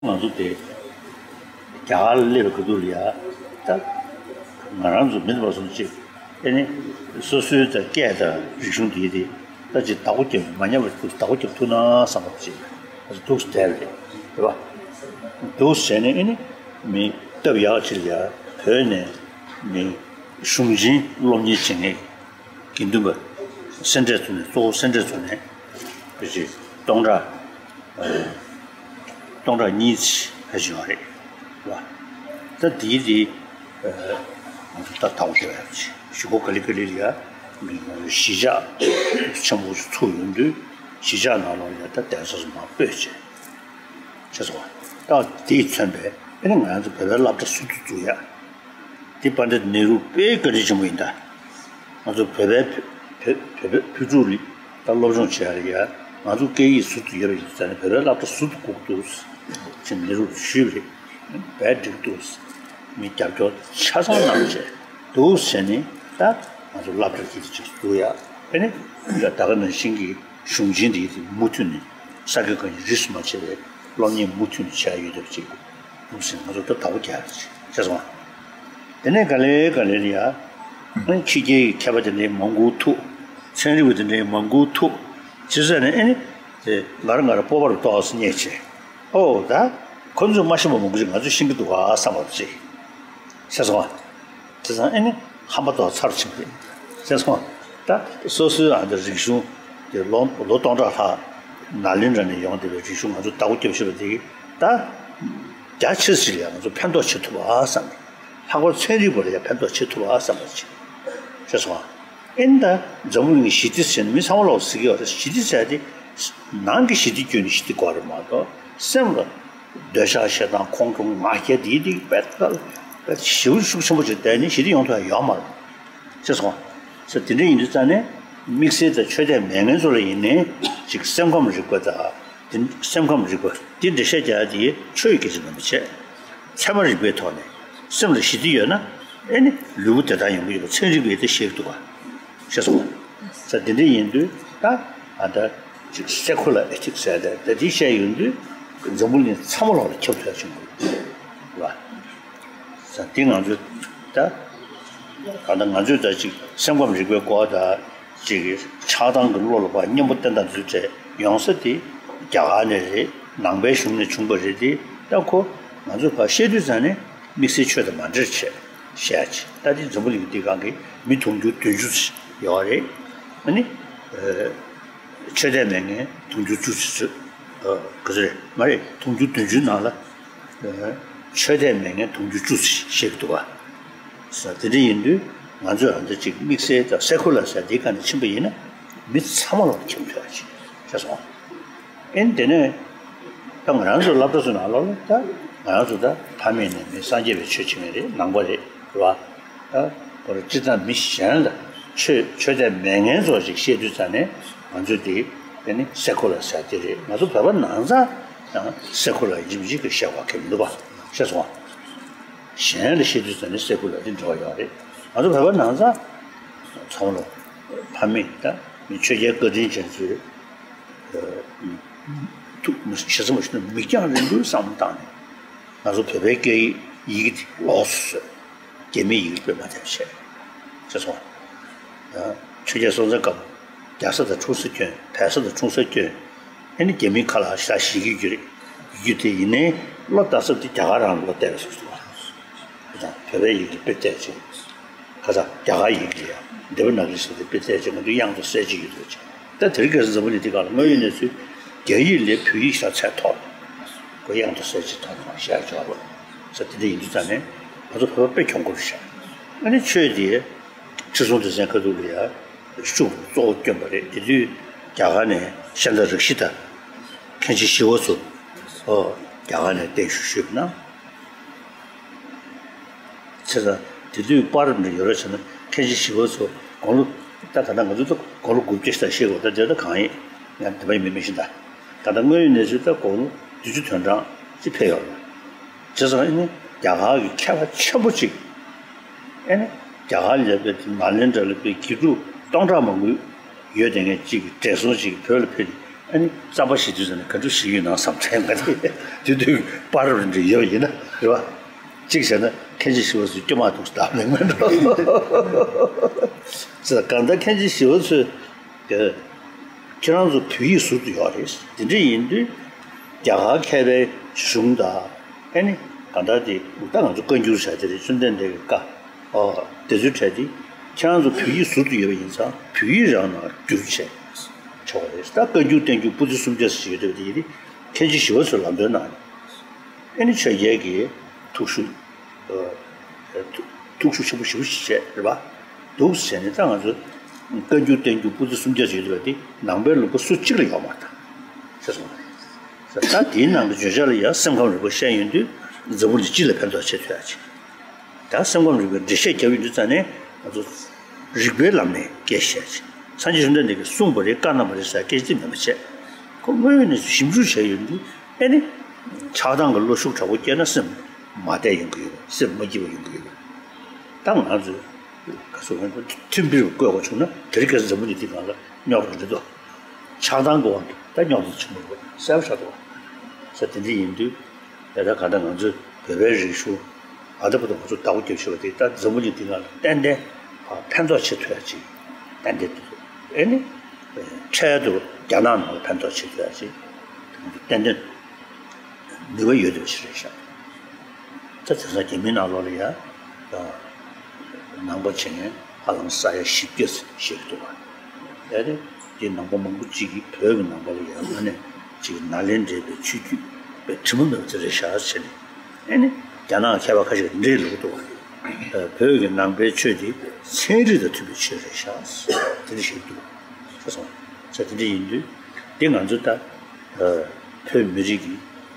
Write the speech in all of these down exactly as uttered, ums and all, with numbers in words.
ང་ཚོ་དེ་རྒྱ་གར་ལ་སླེབས་པའི་སྐབས་དུས་ལ་ཡ། ད་ང་རང་ཚོ་མི་འདི་བ་སོང་ཅིག་ཨེ་ནི་སོ་སོའི་ད་སྐད་དང་རིག་གཞུང་དེ་དེ་ད་ཅིག་བདག་པོ་རྒྱབ་མ་ཉམས་པ་ཅིག་བདག་པོ་རྒྱབ་ཐུབ་ན་བསམ་པ་ཅིག་ང་ཚོ་འདུག་སེ་བསྡད་རེད། རེད་པ། འདུག་སེ་བྱས་ནས་ཨེ་ནི་མི་སྟབས་ཡག་ཅིག་ལ་ཡ་བོད་ནས་མི་གཞུང་ཆེན་སློབ་གཉེར་བྱེད་མཁན་དགེ་འདུན་པ་སེ་འབྲས་ཚོ་ནས། གཙོ་བོ་སེ་འབྲས་ཚོ་ནས་ཕལ་ཆེར་སྟོང་ཕྲག་སྟོང་ཕྲག་གཉིས་ཕལ་ཆེར་ཡོད་རེད་བ། ད་དེའི་དེ་ང་ཚོ་ད་དང་པོ་ཡོད་ཡ་ཅིག་གཞུག་གུ་ག་ལེ་ག་ལེ་ལ་ཡ་གཞིས་ཆགས་ཆེན་པོ་ཚུགས་ཡོང་དུས་གཞིས་ཆགས་ནང་ལོགས་ལ་ཡ་ད་གདན་ས་སུ་མར་སྤོས་བྱས། ཤེས་སོང་བ། ད་དེས་མཚོན་པའི་ཨེ་ནི་ང་ཚོ་བོད་པའི་སློབ་གྲྭ་ཟུར་དུ་བཙུགས་ཡ། དེ་པཎྜི་ཏ་ནེ་རུ་དཔེ་བཀའ་དྲིན་ཆེན་པོ་ཡིན་ད། ང་ཚོ་བོད་པའི་བོད་བོད་བོད་བོད་ཕྲུག་ལ་ད་སློབ་སྦྱོང་བྱེད་ཡ་ལ་ཡ་ང་ཚོ་སྐད་ཡིག་ཟུར་དུ་ཡོད་པ་ཡིན་ཙང་ནས་བོད་པའི་སློབ་གྲྭ་ཟུར་དུ་བཙུགས་འདུག་ཅེས་ནེ་རུ་ལ་ཞུས་པ་རེད། བས་འགྲིག་འདུག་མི་རྒྱབ་སྐྱོར་ཆ་ཚང་གནང་བྱས་འདུག་ཟེར་ནས་ད་ང་ཚོ་སློབ་གྲྭ་དེ་ཅིག་བཙུགས་ཡ། ཨེ་ནི་ད་ག་ནང་བཞིན་གྱི་གཞུང་ཆེན་དེ་མུ་མཐུད་ནས་ས་དགེ་བཀའ་རྙིང་རིས་སུ་མ་ཆད་པའི་སློབ་གཉེར་མུ་མཐུད་ནས་བྱས་ཡོད་སྟབས་ཅིག་འདུག་ཟེར་ང་ཚོ་ད་བདག་པོ་རྒྱག་ཡ་ཅིག་ཤེས་སོང་ང་། དེ་ནས་ག་ལེ་ག་ལེ་ལ་ཡ། ཨ་ནི་ཕྱི་རྒྱལ་གྱི་མཁས་པ་དེ་འདྲའི་མང་པོ་ཐུག་ཚན་རིག་པ་དེ་འདྲའི་མང་པོ་ཐུག་བྱས་ཙང་ནས་ཨེ་ནི་དེ་ང་རང་ང་རང་སྤོབས་པ་རུ་ཏོག་ཙམ་རྙེད་བྱས། ཨོ་ད་ཁོ་ཚོས་མ་ཤེས་པ་མང་པོ་ཅིག་ང་ཚོས་ཤེས་ཀྱི་འདུག་ག་བསམ་པ་ཅིག་ཤེས་སོང་ང་། བྱས་ཙང་ཨེ་ནི་ཧམ་པ་ཏོག་ཚ་རུ་ཕྱིན་པ་རེད། ཤེས་སོང་ང་། ད་སོ་སོའི་ཨ་འདི་རིག་གཞུང་དེ་ལོ་ལོ་སྟོང་ཕྲག་ལྷག་ནཱ་ལེནྡྲ་ནས་ཡོང་བསྡད་པའི་རིག་གཞུང་ང་ཚོ་བདག་པོ་རྒྱབ་ཤེས་པ་དེ་ད་རྒྱ་ཆེ་ཙམ་ལ་ང་ཚོ་ཕན་ཐོགས་བྱེད་ཐུབ་པ་བསམ་ནས། ལྷག་པར་ཚན་རིག་པ་ལ་ཡང་ཕན་ཐོགས་བྱེད་ཐུབ་པ་བསམ་པ་ཅིག་ཤེས་སོང་ང་། ཨེ་ནི་ད་འཛམ་བུ་གླིང་གི་ཞི་བདེ་ཟེར་ནས་མི་ཚང་མ་ལོག་ཟེར་གྱི་ཡོད་རེད། ཞི་བདེ་ཟེར་དེ་ནང་གི་ཞི་བདེ་བསྐྱོན་ནས་ཞི་བདེ་དགོས་རེད་མ་གཏོགས་སེམས་ལ་འདོད་ཆགས་ཞེ་སྡང་ཁོང་ཁྲོ་ང་རྒྱལ་དེའི་དེ་བད་ཀ་ཞེ་པོ་ཤུགས་ཆེན་པོ་ཅིག་བསྡད་ནས་ཞི་བདེ་ཡོང་ཐུབ་ཡ་ཡོད་མ་རེད། ཤེས་སོང་ང་། ཟེར་དེ་འདྲ་ཡིན་དུས་ཙང་ནས་དམིགས་བསལ་དང་ཆོས་དད་མེད་མཁན་ཚོ་ལ་ཡིན་ནའི་ཅིག་སེམས་ཁམས་རིག་པ་དང་དེ་སེམས་ཁམས་རིག་པ་དེ་འགྲེལ་བཤད་རྒྱག་ཡ་དེ་ཆོས་ཡི་སྐད་ཆ་མིན་པ་བྱས། ཚད་མ་རིག་པའི་ཐོག་ནས་སེམས་ལ་ཞི་བདེ་ཡོད་ན་ཨེ་ནི་ལུས་པོ་བདེ་ཐང་ཡོང་གི་ཡོད་པ་ཚན་རིག་པས་དེ་ཤེས་ཀྱི་འདུག་ག་ཤེས་སོང་ང་། ས་དེ་འདྲ་ཡིན་དུས་ད་ཨ་ད་ཅིག་སེ་ཁུ་ལར་ཨེ་ཐིག་ཟེར་ཏེ་ད་དེ་བཤད་ཡོང་དུས་འཛམ་བུ་གླིང་ཚང་མ་ལོག་ལ་ཁྱབ་ཐུབ་ཡ་བྱུང་དགོས་རེད་བ། ས་དེ་ང་ཚོས་ད་ད་ད་ང་ཚོས་ད་ཅིག་སེམས་ཁམས་རིག་པའི་སྐོར་ད་ཅིག་ཆགས་སྡང་གི་བློ་ལ་ཕར་གཉེན་པོ་བསྟེན་སྟངས་འཛུལ་བྱས་ཡོང་ས་དེ་རྒྱ་གར་ནས་རེད། ནང་པའི་གཞུང་ནས་བྱུང་བ་རེད་དེ། ད་ཁོ་ང་ཚོས་ཕར་བཤད་དུས་ཙང་ནས་དམིགས་བསལ་ཆོས་དང་མ་འབྲེལ་བྱས་བཤད་ཡ་ཅིག་ད་དེ་འཛམ་བུ་གླིང་འདི་སྒང་གི་མི་དུང་ཕྱུར་བདུན་ཅུ་ཡོད་རེད། ཨ་ནི་ཆོས་དད་མེད་མཁན་དུང་ཕྱུར་བཅུ་ཙམ་ཅིག་ག་ཚོད་རེད་མ་རེད། དུང་ཕྱུར་བདུན་ཅུའི་ནང་ལ་ཆོས་དད་མེད་མཁན་དུང་ཕྱུར་བཅུ་ཙམ་བཤད་ཀྱི་འདུག་ག་ས་དེ་འདྲ་ཡིན་དུས་ང་ཚོས་ཨ་འདྲ་ཅིག་དམིགས་བསལ་དང་སེ་ཁུ་ལར་ཟེར་དེའི་སྒང་ནས་ཕྱིན་པ་ཡིན་ན་མི་ཚང་མ་ལོག་ཁྱབ་ཐུབ་པ་ཅིག་ཤེས་སོང་། ཨེ་ནི་དེ་ནས་ད་ང་རང་ཚོ་སློབ་གྲྭ་ཚོ་ནང་ལོགས་ལ་ད་ང་རང་ཚོ་ད་ཕ་མེས་ནས་མི་སངས་རྒྱས་པའི་ཆོས་བྱེད་མཁན་རེད། ནང་པ་རེད། རེད་བ། ད་ཁོ་རང་སྤྱིར་བཏང་མི་གཞན་ལ་ཆོས་ཆོས་དད་མེད་མཁན་ཚོ་ཅིག་བཤད་དུས་ཙང་ནས་ང་ཚོ་དེ་དེ་ནི་སེ་ཁུ་ལར་ཟེར་དེ་རེད། ང་ཚོ་བོད་པ་ནང་ཚང་ཡང་སེ་ཁུ་ལར་ཡིན་གཅིག་གི་བཤད་དགོས་ཀྱི་མི་འདུག་བ། ཤེས་སོང་བ། གཞན་ལ་བཤད་དུས་ཙང་ནས་སེ་ཁུ་ལར་དེ་འབྲེལ་བ་ཡོད་རེད། ང་ཚོ་བོད་པ་ནང་ཚང་ཚང་མ་ལ་ཕ་མེས་ད་མི་ཆོས་རྒྱལ་བཀའ་དྲིན་ཅན་ཚོས་ཐུགས་ཞེ་ས་མ་ཞུ་ན་མིག་རྒྱང་རིང་པོའི་བསམ་བློ་བཏང་ནས་ང་ཚོ་བོད་པའི་སྐད་ཡིག་ཡི་གེ་དེ་ལོགས་སུ་བཟོས། རྒྱ་མིའི་ཡི་གེ་དཔེ་མ་དེ་བྱས། ཤེས་སོང་། ཆོས་རྒྱལ་སྲོང་བཙན་སྒམ་པོ་རྒྱ་བཟའ་དང་འཁྲུངས་ས་བསྐྱོན། བལ་བཟའ་དང་འཁྲུངས་ས་བསྐྱོན། ཨེ་ནི་རྒྱ་མིའི་ཁ་ལ་ཞེ་དྲག་ཤེས་ཀྱི་རྒྱུ་རེད། ཡོད་རྒྱུ་དེ་ཡིན་ནའི་བློ་བཏང་ས་དེ་རྒྱ་གར་རང་ལ་བློ་གཏད་པ་སོགས་སོ། བོད་པའི་ཡི་གེ་དཔེ་བལྟས་ཚེ། ཁ་སང་རྒྱ་གར་ཡིན་གྱི་ཡ། དེ་བ་ན་གི་ཟེར་ཏེ་དཔེ་བལྟས་ཚེ་ང་ཚོ་དབྱངས་དང་གསལ་བྱེད་ཡོད་དོ་ཅེ། ད་དེར་གལ་སྲིད་འཛམ་བུ་གླིང་འདི་སྒང་ལ་དངོས་ཡོད་གནས་ཚུལ་རྒྱ་ཡིག་ལས་བོད་ཡིག་ཤ་ཚད་མཐོ། ཁོ་དབྱངས་དང་གསལ་བྱེད་མཐོ་ནས་བཤད་ཆོག་པ། ས་དེ་འདྲ་ཡིན་དུས་ཙང་ནས་ང་ཚོ་བོད་པ་དཔེ་གྱོང་ཁུར་ཤ། ཨ་ནི་ཆོས་དེ་ཁྲི་སྲོང་ལྡེ་བཙན་ཁ་ཐུག་ལ་ཡ་ཤུགས་གཙོ་བོ་བསྐྱོན་པ་རེད། དེ་དུས་རྒྱ་གར་ནས་ཤཱནྟ་རཀྵི་ཏ་མཁན་ཆེན་ཞི་བ་འཚོ་ཨོ་རྒྱ་གར་ནས་བརྟན་བཞུགས་ཞུས་པ་ན། བྱས་ཙང་དེ་དུས་པར་འདྲ་ཡོད་ར་བྱས་ན་མཁན་ཆེན་ཞི་བ་འཚོ་དགུང་ལོ་ད་ག་ད་ང་ཚོ་ད་དགུང་ལོ་དགུ་བཅུ་ཞེ་དྲག་བཤད་དགོས་ད་དེ་ད་གང་ཡིན་ཡང་དེ་པ་ཡིན་མིན་མི་ཤེས་ད། ད་ལྟ་དངོས་ཡོད་གནས་ཚུལ་ད་དགུང་ལོ་བདུན་ཅུ་དོན་གྲངས་ཅིག་ཕེབས་ཡོད་རེད། བྱས་ཙང་ཨ་ནི་རྒྱ་གར་གྱི་མཁས་པ་ཆེན་པོ་ཅིག་ཨ་ནི་རྒྱ་གར་ལ་ཡོད་པའི་ནཱ་ལེནྡྲ་ལ་ཡོད་པའི་དགེ་ཕྲུག་སྟོང་ཕྲག་མང་པོ་ཡོད་དེ་ངས་ཅིག་བགྲེས་སོང་ཅིག་བོད་ལ་ཕེབས་ནས་ ཨ་ནི་རྩམ་པ་བཞེས་དུས་ཙམ་ནས་ག་འདྲ་བཞེས་ཀྱི་ཡོད་ན་བསམ་དྲན་ང་དེ་དེ་དུས་པར་རེ་འདྲ་ཡོད་པ་ཡིན་ན་རེད་བ། གཅིག་བྱས་ན་མཁན་ཆེན་ཞི་བ་འཚོས་སྐྱོ་མ་ཐུག་སྟབས་ལེགས་མེད་འགྲོ། ཙི་གང་ལྟར་མཁན་ཆེན་ཞི་བ་འཚོས་ཀྱིས་ཁྱེད་རང་ཚོ་བོད་ཡིག་ཟུར་དུ་ཡོད་རེད། དེ་འདྲ་ཡིན་དུས་རྒྱ་གར་མཁས་པའི་གཞུང་དང་ཨ་ནི་གང་ལྟར་དེ་ད་ང་ཚོ་བཀའ་འགྱུར་བྱ་དེ་རེད། བཅོམ་ལྡན་འདས་ཀྱི་བཀའ་ཨོ་དེ་ཚོའི་གྲས་དེ་ཁྱེད་རང་ཚོ་བོད་ཡིག་ཟུར་དུ་ཡོད་པ་ཡིན་ཙང་བོད་ཡིག་རང་ནང་བསྒྱུར་བྱས་ཆོག་པ་རེད། ད་བཀའ་འགྱུར་བསྟན་འགྱུར་པོ་ཏི་སུམ་བརྒྱ་ཟེར་ཡོད་དེ་དེ་ཡིན་དུས་མཁན་ཆེན་ཞི་བ་འཚོས་ལམ་སྟོན་གནང་ནས། ཨེ་ནི་ཆོས་རྒྱལ་གྱིས་ཐུགས་ཤུགས་ཨ་ཐུགས་ཤུགས་ཆེན་པོ་ཞེ་པོ་ཞིག་བྱས་རེད་པ། འདུག་ཟེར་ནས་ད་ང་ཚོ་བཀའ་འགྱུར་བསྟན་འགྱུར་པོ་ཏི་སུམ་བརྒྱ་ཟེར་ཡོད་པ་དེ་ནང་པའི་ལུང་པ་སུ་གཅིག་ལ་ཡོད་མ་རེད་ད་ཟེར་སོང་བ་རེད། ད་དེའི་ནང་གི་བརྗོད་བྱ་ལ་ཡང་སེམས་ཁམས་རིག་པ་བཤད་ཡོང་དུས་འཛམ་བུ་གླིང་སྤྱི་ལ་ཕན་ཐོགས་བྱེད་ཐུབ་ཡ་ཅིག་ད་སེམས་ཁམས་རིག་པའི་འགྲེལ་བཤད་རྒྱབ་ཡོང་དུས་ཙང་ནས་ང་ཚོ་རིགས་པའི་ལམ་ནས་སྐད་བཤད་ཅིག་སངས་རྒྱས་བཅོམ་ལྡན་འདས་ཀྱིས་གསུངས་པ་རེད་བཀའ་གནང་བ་རེད་ཟེར་སྐད་ཆ་དེ་མེད་པ་བྱས། ཁོ་དངོས་ཡོད་ནས་ཞིབ་འཇུག་བྱས་ཡོང་དུས་ཨེ་ནི་ཆགས་སྡང་གི་བློ་ཤུགས་དྲག་པོ་སྐྱེས་ན་སེམས་མ་བདེ་ཡོང་གི་ཡོད་རེད། སེམས་མ་སྐྱིད་པ་ཡོང་གི་ཡོད་རེད། ད་ང་ཚོས་ག་ཚོད་མཐུན་སྒྲིལ་བཀོད་དགོས་བྱུང་ན་དེ་རིང་ཁ་སང་འཛམ་བུ་གླིང་འདི་སྒང་ལ་རྙོག་དྲ་འདི་ཚོ་ཆགས་སྡང་གི་དབང་གིས་ད་རྙོག་དྲ་བྱུང་བ་རེད། གསལ་པོ་ཆགས་འདུག་བ། ས་དེ་འདྲ་ཡིན་དུས། ཡ་ད་ག་ད་ང་ཚོས་བོད་པའི་རིག་གཞུང་ཨ་ད་བར་དུ་ང་ཚོ་བདག་པོ་རྒྱབ་བཞག་པ་དེ་ད་འཛམ་བུ་གླིང་འདི་སྒང་ལ་ཏན་ཏན་ཕན་ཐོགས་བྱེད་ཐུབ་ཡ་ཅིག་ཏན་ཏན་འདུག་ཨེ་ནི་འཕྲལ་དུ་རྒྱ་ནག་ནང་ལ་ཕན་ཐོགས་བྱེད་ཐུབ་ཡ་ཅིག་ཏན་ཏན་ནུས་པ་ཡོད་འདུག་ཞིག་རེད་ཤག་ད་དེང་སང་རྒྱ་མིའི་ནང་ལོགས་ལ་ཡ་ནང་པ་བྱེད་མཁན་ཧ་ལམ་ས་ཡ་བཞི་བརྒྱ་ཞིག་འདུག་བ། ཡ་དེ་དེ་ནང་པ་མང་པོ་ཅིག་གིས་བོད་ཀྱི་ནང་པ་ལ་ཡ་ཨ་ནི་ཅིག་ནཱ་ལེནྡྲའི་ཆོས་བརྒྱུད་པའི་དྲི་མ་མེད་པ་དེ་རེད་ཤག་བྱས་ནས། ཨེ་ནི་རྒྱ་ནག་མཁས་པ་ཁ་ཤས་འདྲེས་ལུགས་འདུག་བ། བོད་ཀྱི་ནང་པའི་ཆོས་དེ་ཚན་རིག་དང་མཐུན་པའི་ཆོས་རེད་ཤག་དེ་འདྲ་ཞིག་འདུག་ས་སོང་ས་དེ་འདྲ་ཡིན་དུས་དེ་ང་ཚོ་ད་བོད་མི་རིགས་ཀྱི་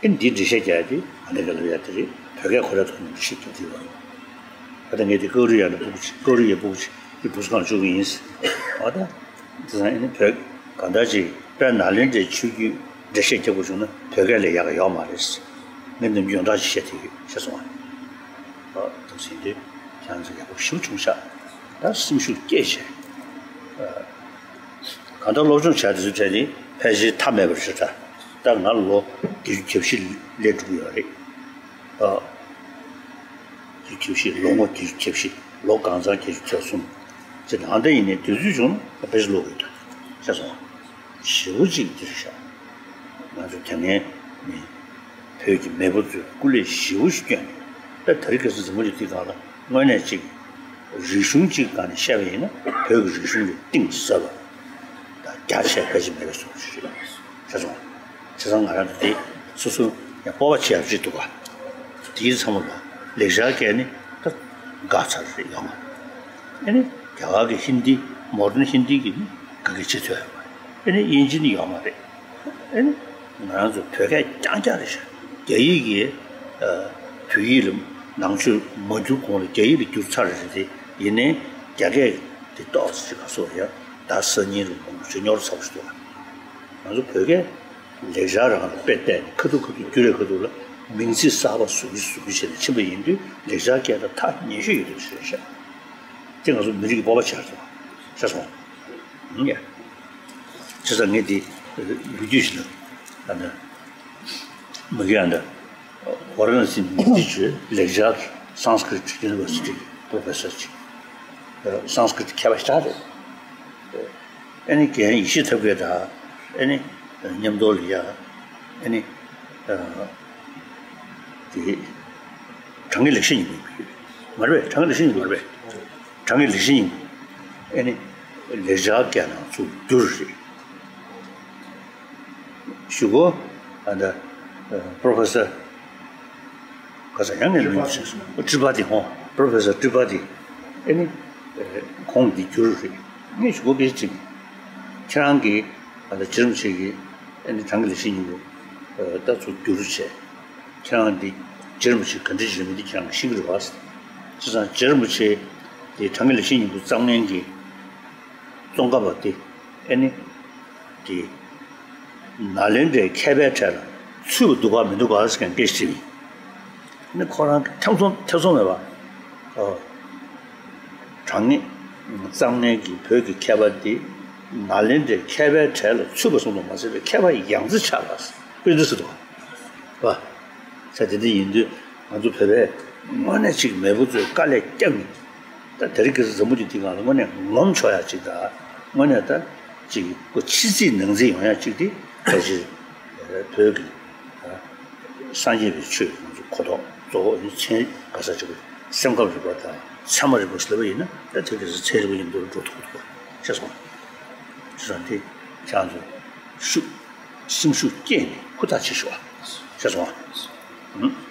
ཨེ་འདི་འགྲེལ་བཤད་རྒྱག་ཡ་དེ་ཨ་ནི་ག་ལ་ཡ་དེ་རེད། བོད་སྐད་ཁོ་ར་ཐོག་ནས་འགྲེལ་བཤད་རྒྱག་དུས་བ་ད་ལྟ་ངས་དེ་ཀའུ་རི་ཡ་ནས་ཕྲུ་གུ་ཅིག་ཀའུ་རི་ཡའི་ཕྲུ་གུ་ཅིག་གི་བུ་གསོ་ཁང་བཅུག་གི་ཡིན་ཟེར་བ་ད། དེ་ཚང་ཨེ་ནི་བོད་གང་ལྟར་ཅིག་དཔལ་ནཱ་ལེནྡྲའི་ཆོས་བརྒྱུད་འགྲེལ་བཤད་རྒྱག་དགོས་བྱུང་ན་བོད་སྐད་ལས་ཡག་ག་ཡོག་མ་རེད། ངས་ནམ་རྒྱུན་ཡོངས་གྲགས་ཤིག་བཤད་ཐུབ་ཡོད་ཤེས་སོང་ཨ། ཨ་དུ་ཟིན་དུས་ཁྱེད་རང་ཚོ་ཡག་པོ་ཞེ་པོ་བྱུང་ཤག་ད་སེམས་ཤུགས་སྐྱེད་བྱས། གང་ལྟར་སློབ་སྦྱོང་བྱ་དེ་ཚོའི་གྲས་ནི་ཕལ་ཆེར་མཐའ་མེད་པ་རེད་ཤག་ད་ང་ལོ་བརྒྱད་ཅུ་གྱ་བཞི་སླེབས་འགྲོ་གི་ཡོད་རེད། ཨ། བརྒྱད་ཅུ་གྱ་བཞི་ལོ་ངོ་བརྒྱད་ཅུ་གྱ་བཞི་ལོ་གང་ཚང་བརྒྱད་ཅུ་གྱ་གསུམ་ཅེས་ནང་དེ་ཡིན་ནའི་དུས་ཚོད་བྱུང་ན་དཔེ་ཞིག་ཀློག་དགོས་འདུག་ཤེས་སོང་། ཞེ་པོ་ཅིག་འདིར་བཞག་ང་ཚོ་དེ་སྔའི་མི་བོད་ཀྱི་མེས་པོ་ཚོས་སྐུ་ལས་ཞེ་པོ་ཞིག་བསྐྱོན། ད་དེ་རིང་ཁ་སང་འཛམ་བུ་གླིང་འདི་སྒང་ལ་དངོས་གནས་ཅིག་རིག་གཞུང་གཅིག་སྒང་ནས་བཤད་པ་ཡིན་ན་བོད་ཀྱི་རིག་གཞུང་ལས་གཏིང་ཟབ་པ་དང་རྒྱ་ཆེ་ཕལ་ཆེར་མེད་པའི་བཟོ་ཞིག་རེད། ཤེས་སོང་། བྱས་ཙང་ང་རང་ཚོ་དེ་སོ་སོ་ཡང་སྤོབས་པ་བྱེད་ཡག་ཅིག་འདུག་ག་དེའི་ཚང་མ་ལ་ལེགས་སྦྱར་སྐད་ནི་ད་དགའ་ཚར་རེད་ཡོང་ང་། ཨ་ནི་རྒྱ་གར་གྱི་ཧིན་དི་མོ་ཌན་ཧིན་དི་གི་ནི་ག་གེ་བྱེད་ཐུབ་ཡོད་མ་རེད། ཨ་ནི་དབྱིན་ཇི་ནི་ཡོད་མ་རེད། ཨ་ནི་ང་རང་ཚོ་བོད་སྐད་རྐྱང་རྐྱང་རེད་ཤག་རྒྱ་ཡིག་གི་བོད་ཡིག་ལ་ནང་ཆོས་མ་བསྒྱུར་གོང་ལ་རྒྱ་ཡིག་ལ་བསྒྱུར་ཚར་རེད་དེ་ཡིན་ནའི་རྒྱ་སྐད་དེ་ཏོག་ཙམ་ཅིག་ག་སོགས་ཡ་ད་སང་ཉིན་ལ་མང་པོ་ཅིག་རྙོག་དྲ་ཚ་པོ་ཞིག་འདུག་ང་ཚོ་བོད་སྐད་ལེགས་སྦྱར་རང་ལ་དཔེ་བལྟས་ནས་ཁ་ཐུག་ཁ་ཐུག་བསྒྱུར་རེ་ཁ་ཐུག་ལ་མིང་ཚིག་གསར་པ་བཟོ་གི་བཟོ་གི་བྱས་ནས་ཕྱིན་པ་ཡིན་དུས་ལེགས་སྦྱར་སྐད་ལ་ཐག་ཉེ་ཤོས་ཡོད་དུས་ཞེས་བཤད། དེ་ང་ཚོ་མི་རིགས་ཀྱི་སྤོབས་པ་ཆགས་སོང་། ཤེས་སོང་། ཡ། བྱས་ཙང་ངས་འདི་ལོ་རྒྱུས་ཤིག་ལ་ཨ་ནི་མི་གི་ཨ་འདྲ་ཝ་ར་ཎ་སི་མི་ཚེ་བརྗོད་ལེགས་སྦྱར་Sanskrit University professor ཅིག་སཾ་སྐྲྀཏ་མཁས་པ་ཞིག་རེད། ཨ་ནི་རྒན་ཡེ་ཤེས་ཐབས་མཁས་དང་ཨ་ནི་མཉམ་དུ་ལ་ཡ་ཨ་ནི་དེ་དྲང་ངེས་ལེགས་བཤད་སྙིང་པོ་ཡོད་མ་རེད་པས། དྲང་ངེས་ལེགས་བཤད་སྙིང་པོ་མ་རེད་པས། དྲང་ངེས་ལེགས་བཤད་སྙིང་པོ་ཨ་ནི་ལེགས་སྦྱར་སྐད་ནང་ཚུར་བསྒྱུར་རེད། གཞུག་གུ་ཨ་ད་Professor ག་ས་ཡང་ངས་མིང་ཞིག་ཏྲི་པ་ཏི་ཧོ། Professor ཏྲི་པ་ཏི་ཨ་ནི་ཁོང་འདི་བསྒྱུར་རེད། ངས་གཞུག་གུ་སྐད་ཆ་དྲིས། ཁྱེད་རང་གིས་ཨ་ད་རྗེ་རིན་པོ་ཆེ་གིས་ཨ་ནི་དྲང་ངེས་ལེགས་བཤད་སྙིང་པོ་ད་ཚུར་བསྒྱུར་བྱས། ཁྱེད་རང་འདི་རྗེ་རིན་པོ་ཆེ་ག་འདྲ་ཞིག་རེད་མི་འདི་ཁྱེད་རང་གིས་ཤེས་ཀྱི་རེད་བ། བྱས་ཙང་རྗེ་རིན་པོ་ཆེ་འདི་དྲང་ངེས་ལེགས་བཤད་སྙིང་པོ་བརྩམས་མཁན་གྱི་ཙོང་ཁ་པ་དེ་ཨ་ནི་དེ་ནཱ་ལེནྡྲའི་མཁས་པའི་གྲས་ལ་ཚུད་པ་འདུག་ག་མི་འདུག་ག་ཟེར་མཁན་སྐད་ཆ་དྲིས་པས། ཨ་ནི་ཁོ་རང་གིས་ཐེ་ཚོམ་ཐེ་ཚོམ་མེད་པ། ཨོ། དྲང་ངེས་བརྩམས་མཁན་གྱི་བོད་ཀྱི་མཁས་པ་དེ་ ནཱ་ལེནྡྲའི་མཁས་པའི་གྲལ་ལ་ཚུད་པ་ཙམ་དུ་མ་ཟད་པའི་མཁས་པ་ཡང་རྩེ་ཆགས་པ་དཔེ་འདི་སྲིད་དོ། བ། ས་དེ་འདི་ཡིན་དུས་ང་ཚོ་བོད་པས་དངོས་གནས་ཅིག་མེས་པོ་ཚོས་དཀའ་ལས་བརྒྱབ་ནས། ད་དེ་རིང་ཁ་སང་འཛམ་བུ་གླིང་འདི་སྒང་ལ་དངོས་གནས་ངོམ་ཆོག་ཡག་ཅིག་དང་། དངོས་གནས་ད་ཅིག་ཁོ་ཕྱི་རྩིས་ནང་རྩིས་ཡོང་ཡག་ཅིག་དེ་ཕལ་ཆེར་བོད་ཀྱི་སངས་རྒྱས་པའི་ཆོས་ང་ཚོ་གོ་རྟོགས་གཙོ་བོ་ནི་ཚན་རིག་ག་ས་ཅིག་སེམས་ཁམས་རིག་པ་དང་ཚད་མ་རིག་པ་ཟེར་བ་ཡིན་ན། ད་དེ་ག་ས་ཚན་རིག་པ་མཉམ་དུ་འགྲོ་ཐུབ་ཐུབ་ཤེས་སོང་། ཅི་སོང་དེ་ཁྱེད་ཚོ་ཤུགས་སེམས་ཤུགས་བསྐྱེད་ནས་ཧུར་ཐག་བྱེད་ཤོག་ཤེས་སོང་།